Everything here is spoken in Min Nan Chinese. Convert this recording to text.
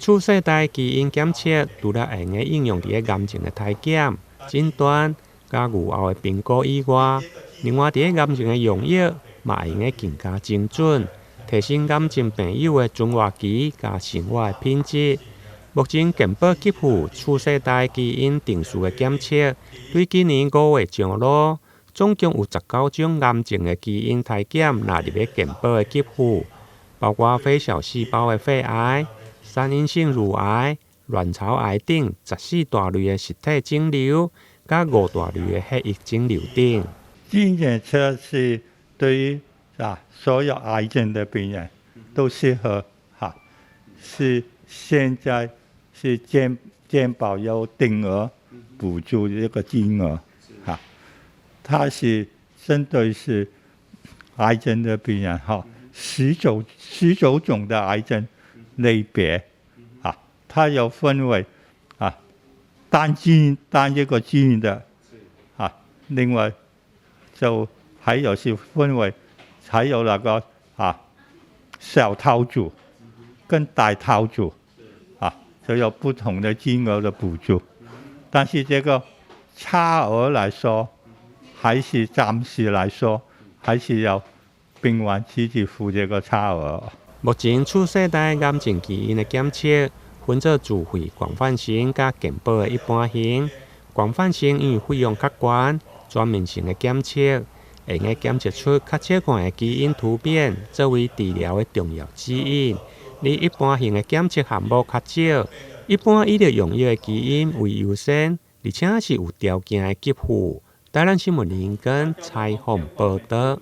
次世代基因檢測除了會用得應用佇咧癌症的篩檢、診斷佮預後的評估以外，另外佇咧癌症的用藥嘛會用得更加精準，提升癌症病友的存活期佮生活的品質。目前健保給付次世代基因定序的檢測，對今年5月上路，總共有19種癌症的基因篩檢納入咧健保的給付，包括非小細胞的肺癌、三陰性乳癌、卵巢癌等14大類的實體腫瘤，佮五大類的血液腫瘤等。基因檢測是對於所有癌症的病人都適合哈，是現在是健保有定額補助這個金額哈，它是針對是癌症的病人哈，19種的癌症類別啊，它有分為單基因單一個基因的啊，另外就還有是分為還有那個小套組跟大套組啊，就有不同的金額的補助，但是這個差額來說，還是暫時來說，還是要病患自己付這個差額。目前次世代癌症基因的檢測分做自費廣泛型佮健保的一般型。廣泛型因為費用較懸，全面性的檢測會用得檢測出較少見的基因突變，作為治療的重要指引。而一般型的檢測項目較少，一般以著用藥的基因為優先，而且是有條件的給付。台南新聞林根採訪報導。